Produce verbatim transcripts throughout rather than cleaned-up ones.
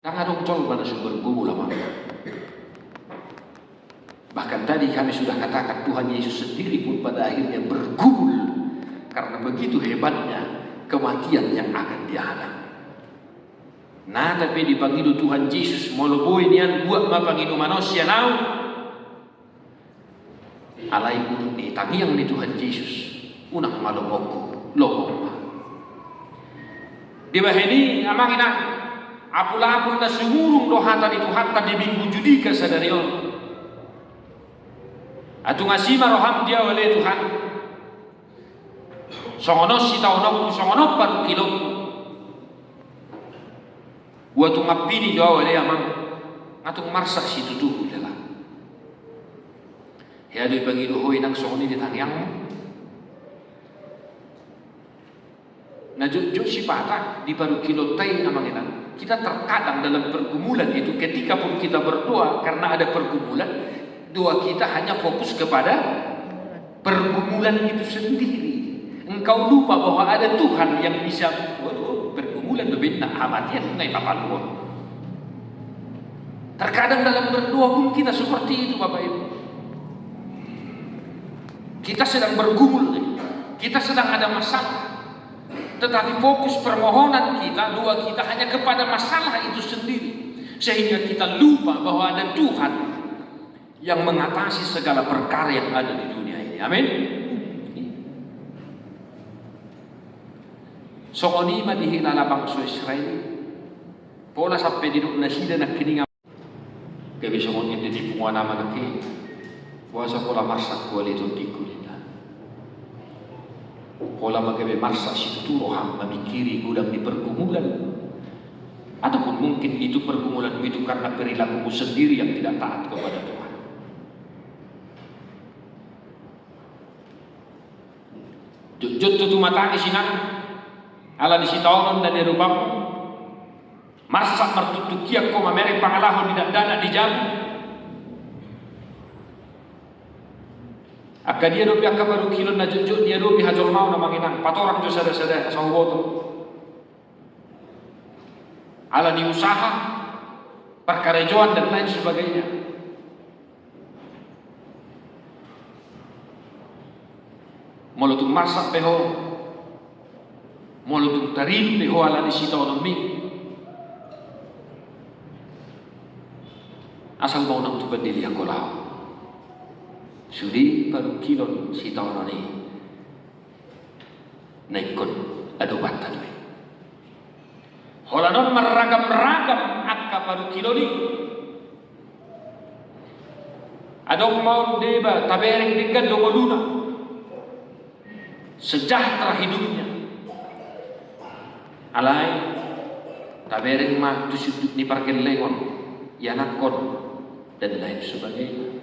Ndang adong jolma na so bergumul, amang. Bahkan tadi kami sudah katakan, Tuhan Yesus sendiri pun pada akhirnya bergumul karena begitu hebatnya kematian yang akan dia hadapi. Nang pe dipangido Tuhan Jesus, molo boi nian, buat ma pangidoman on sian ahu. Alai unang, di tangiang ni Tuhan Jesus, unang ma longonku, longom ma. Dibahen i, amang inang, apul-apul na sumurung do hata ni Tuhanta di Minggu Judika sadari on. Atung asi ma roham di ahu ale Tuhan. Songon on sitaononku, songon on parungkilonku. Ua tung ampini jo ahu ale amang, nga tung marsak situtuhu jala. Hea do ipangido ho inang songon i di tangiangmu. Na jotjot sipata di parungkilonta i, amang inang, kita terkadang dalam pergumulan itu, ketika pun kita berdoa, karena ada pergumulan, doa kita hanya fokus kepada pergumulan itu sendiri. Engkau lupa bahwa ada Tuhan yang bisa, waduh, pergumulan do benda, hamatian nunga ipapaluhon. Terkadang dalam berdoa pun kita seperti itu, Bapak Ibu. Kita sedang bergumul, kita sedang ada masalah. Tetapi fokus permohonan kita, doa kita hanya kepada masalah itu sendiri. Sehingga kita lupa bahwa ada Tuhan yang mengatasi segala perkara yang ada di dunia ini. Amin. Songon i ma dihilala bangso Israel. Pola sampe didok nasida nangkiningan. Gabe songon ende ni punguan ama nangkin. Boasa pola marsak ho ale tondingku, ninna. Pola ma gabe marsak situtu roham mamingkiri godang ni pergumulan. Ataupun mungkin itu pergumulanmu itu karena perilakumu sendiri yang tidak taat kepada Tuhan. Jotjot tutu matangis inang, ala ni sitaonon na niadopanmu. Marsak martuktukian ho mamereng pangalaho ni dakdanak di jabu. Angka dia dope angka parungkilon na jotjot diadopi hajolmaon, amang inang, patorang jo sada-sada asa huboto. Ala ni usaha, parkarejoan dan lain sebagainya. Molo tung marsak pe ho, molo tung tarim pe ho ala ni sitaononmi, asal ma unang tupa dilehon ho laho. Sude parungkilon sitaonon i na ingkon adopanta do i. Holan on marragam-ragam angka parungkilon i. Adong ma on deba tabereng denggan do ngoluna, sejahtera hidupnya. Alai tabereng ma tu sundut ni pargellengon, ianakhon, dan lain sebagainya.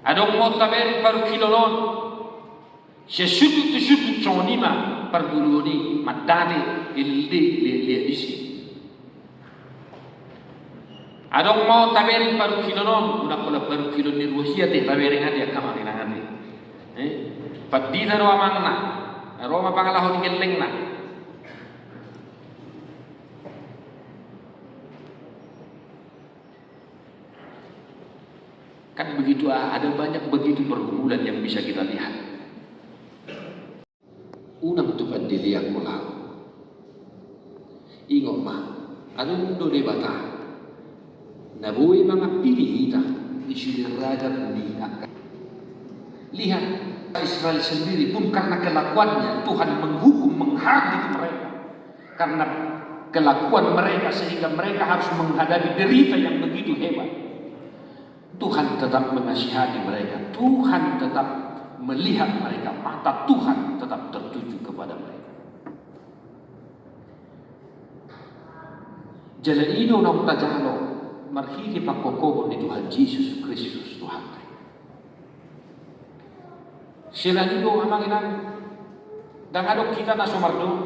Adong ma on tabereng parungkilon on, sian sundut tu sundut songon i ma parngoluon i, mandate, elde, liat-liat disi. Adong ma on tabereng parungkilon on, unang holan parungkilon ni ruas i ate tabereng ate, angka amang inang ate. Eh? Pandita do amangna, ro ma pangalaho ni gellengna. Kan begitu, ah, ada banyak begitu pergumulan yang bisa kita lihat. Unang tupa dilehon ho laho. Ingot ma, adong do Debata na boi mangampini hita di sude ragam ni angka. Lihat, Israel sendiri pun karena kelakuannya, Tuhan menghukum, menghardik mereka. Karena kelakuan mereka, sehingga mereka harus menghadapi derita yang begitu hebat. Tuhan tetap mengasihani mereka. Tuhan tetap melihat mereka. Mata Tuhan tetap tertuju kepada mereka. Jala i do naung tajalo marhite pangkophopon ni Tuhan Jesus Kristus Tuhanta. Selain i do, amang inang, ndang adong hita na so mardo-,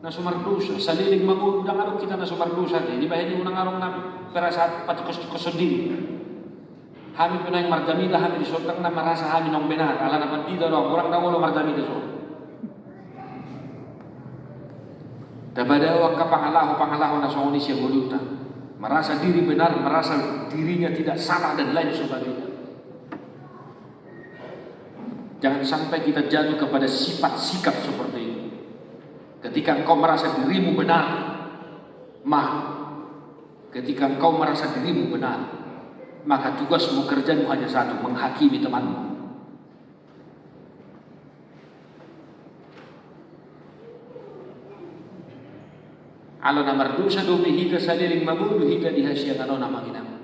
na so mardosa. Saleleng mangolu ndang adong hita na so mardosa, jadi bahen i unang adong nang perasaan patikos-tikos sondiri. Hami pe naeng marjamita hami di sordang na marasa hami naung benar, alana pandita do, hurang na olo marjamita so. Tapadao angka pangalaho-pangalaho na songon i sian ngolunta. Merasa diri benar, merasa dirinya tidak salah, dan lain sebagainya. Jangan sampai kita jatuh kepada sifat sikap seperti itu. Ketika engkau merasa dirimu benar, maka ketika engkau merasa dirimu benar, maka tugasmu, kerjamu hanya satu, menghakimi temanmu. Ala na mardosa dope hita saleleng mangolu hita di hasiangan on, amang inang.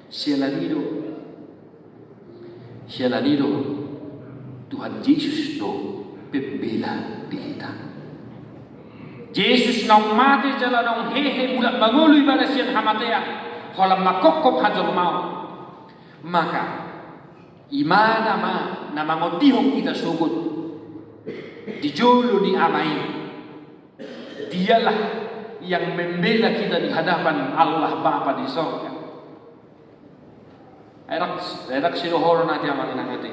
Siala ni do, siala ni do, Tuhan Jesus do pembela di hita. Jesus naung mate jala naung hehe mulak mangolu ibana sian hamatean, holan manghophop hajolmaon. Maka Ibana ma na mangondihon hita sogot di jolo ni Ama i. Dialah yang membela kita di hadapan Allah Bapa di sorga. Ai ndang, ai ndang sidohonon ate, amang inang, ate.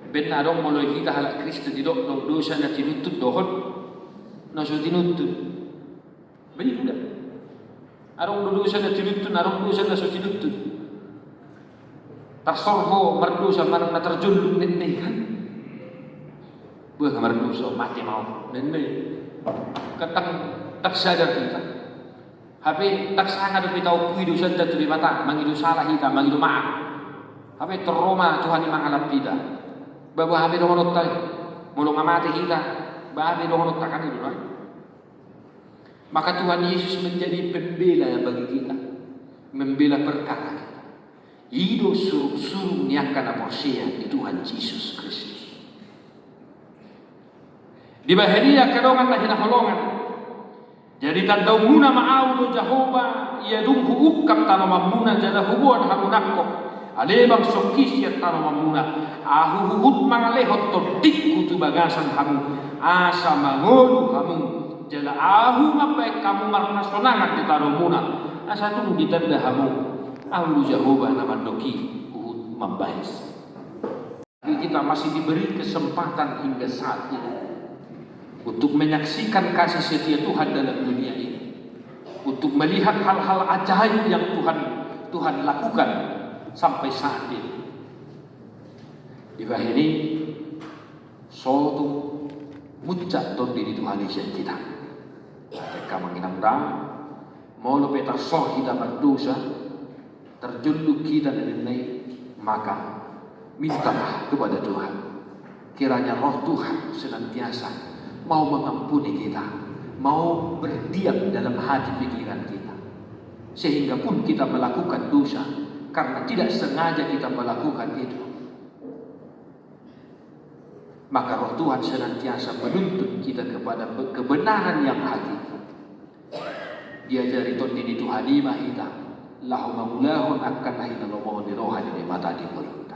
Baen na adong molo hita halak Kristen didok do dosa na tinuntun dohot na so tinuntun. Baen i da. Adong do dosa na tinuntun, adong dosa na so tinuntun. Tarsor ho mardosa manang na tarjolluk ninna i, kan? Boha nga mardosa, mate ma au ninna i. Kan ndang, ndang sadar hita. Hape ndang sanga dope taompui dosanta tu Debata, mangido sala hita, mangido maaf. Hape tor ro ma Tuhan i mangalap hita. Ba boha be dohononta i? Molo nga mate hita, boha be dohononta, kan i do na. Maka Tuhan Yesus menjadi pembela bagi kita, membela perkara kita. I do surung-surung ni angka na porsea di Tuhan Jesus Kristus. Dibahen i angka dongan na hinaholongan. Jadi tandaonmuna ma Ahu do Jahowa, ia dung huungkap tanomanmuna jala huboan hamu nangkok, ale bangsoki sian tanomanmuna. Ahu huhut mangalehon tondingku tu bagasan hamu, asa mangolu hamu, jala Ahu mambahen hamu marhasonangan di tanomuna, asa tung ditanda hamu Ahu do Jahowa na mandok i huhut mambahen. Kita masih diberi kesempatan hingga saat ini untuk menyaksikan kasih setia Tuhan dalam dunia ini, untuk melihat hal-hal ajaib yang Tuhan, Tuhan lakukan sampai saat ini. Dibahen i, so tung muncak Tondi ni Tuhan i sian hita. Angka amang inang, molo pe tarsor hita mardosa, tarjolluk hita ninna i, maka mintalah kepada Tuhan. Kiranya Roh Tuhan senantiasa mau mengampuni kita, mau berdiam dalam hati pikiran kita. Sehingga pun kita melakukan dosa karena tidak sengaja kita melakukan itu, maka Roh Tuhan senantiasa menuntun kita kepada be-, kebenaran yang hakiki. Diajari Tondi ni Tuhan i ma hita laho mangulahon angka na hinalomohon ni roha ni Debata di ngolunta.